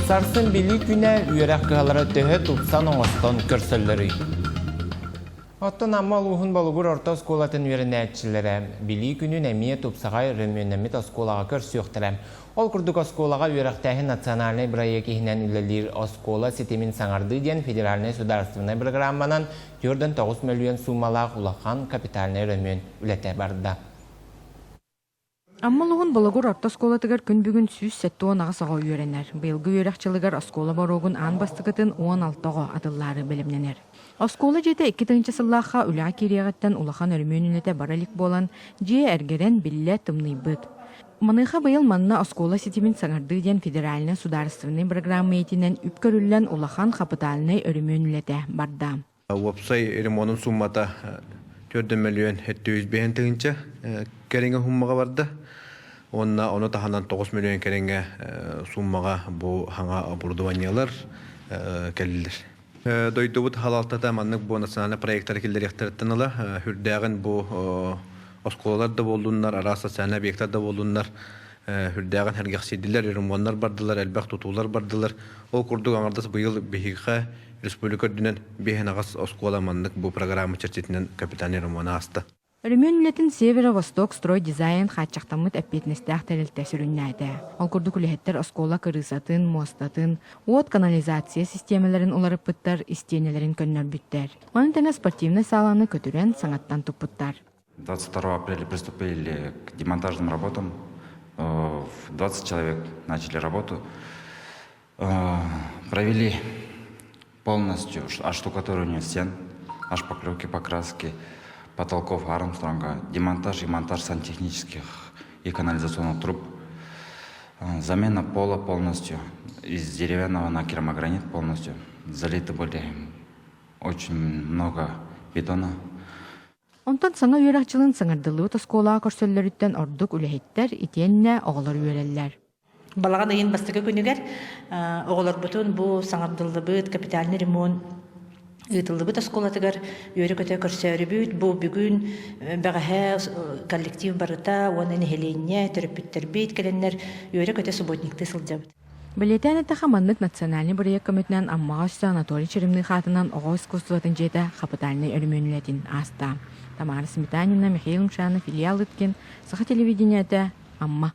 Сарсын Билии күнэ үөрэх кыһалара төһө тупсан оҥостон көрсөллөрүй? Оттон Амма улууһун Болугур орто оскуолатын үөрэнээччилэрэ Билии күнүн эмиэ тупсаҕай өрөмүөннэммит оскуолаҕа көрсүөхтэрэ. Ол курдук оскуолаҕа үөрэхтээһин национальнай бырайыак иһинэн үлэлиир оскуола ситимин саҥардыы диэн федеральнай судаарыстыбаннай бырагыраамманан 49 мөлүйүөн суумалаах улахан капитальнай өрөмүөн үлэтэ барда. Амма улууһун Болугур орто оскуолатыгар күн бүгүн 178 оҕо үөрэнэр. Быйылгы үөрэх дьылыгар оскуола боруогун аан бастакытын 16 оҕо атыллаары бэлэмнэнэр. Оскуола дьиэтэ 2000 сыллаахха үлэҕэ киириэҕиттэн улахан өрөмүөн үлэтэ бара илик буолан, дьиэ эргэрэн, биллэ тымныйбыт. Маныаха быйыл манна оскуола ситимин саҥардыы диэн федеральнай судаарыстыбаннай программа иитинэн үп көрүллэн улахан хапытаальнай өрөмүөн үлэтэ барда. Уопсай ремонун суммата 4 мөлүйүөн 705 тыһыынча кэриҥэ суммаҕа барда. Уонна ону таһынан 9 мөлүйүөн кэриҥэ суммаҕа бу хаҥа оборудованиелар кэллилэр. Дойдубут халалтата маннык бу национальный проектары киллэриэхтэриттэн ыла үрдээҕин бу оскуолалар да буоллуннар, араас социальный объектар да буоллуннар үрдээҕин сэргэхсийдилэр, ремоннар бардылар, элбэх тутуулар бардылар. Ол курдук аҥардас быйыл биһиэхэ республика үрдүнэн биэһин аҕыс оскуола маннык бу программа чэрчитинэн капитальный ремонт ааста. Өрөмүөн үлэтин Северо-Восток стройдизайн хааччахтаммыт эппиэтинэстээх тэрилтэ сүрүннээтэ. Ол курдук үлэһиттэр оскуола кырыысатын, муостатын, уот канализация систиэмэлэрин уларыппыттар, истиэнэлэрин көннөрбүттэр. Маны тэҥэ спортивнай сааланы көтүрэн саҥаттан туппуттар. 22 апреля приступили к демонтажным работам. 20 человек начали работу. Провели полностью оштукатуривание стен, ошпаклевки, покраски, потолков Армстронга, демонтаж и монтаж сантехнических и канализационных труб, замена пола полностью из деревянного на керамогранит полностью. Залиты были очень много бетона. Онтон саҥа үөрэх дьылын саҥардыллыбыт оскуолаҕа көрсөллөрүттэн ордук үлэһиттэр итиэннэ оҕолор үөрэллэр. Балаҕан ыйын бастакы күнүгэр оҕолорбутун бу саҥардыллыбыт капитальный ремонт ыытыллыбыт оскуолатыгар үөрэ-көтө көрсөөрүбүт. Бу бүгүн бэҕэһээ коллектив барыта уонна нэһилиэнньэ, төрөппүттэрбит кэлэннэр үөрэ-көтө субботниктыы сылдьабыт. Бэлиэтээн эттэххэ, маннык национальнай бырайыак көмөтүнэн Аммаҕа өссө Анатолий Черемных аатынан оҕо искусствотын дьиэтэ хапытальнай өрөмүөн үлэтин ааста. Тамара Сметанина, Михаил Мшанов, Илья Лыткин, Саха телевидениетэ, Амма.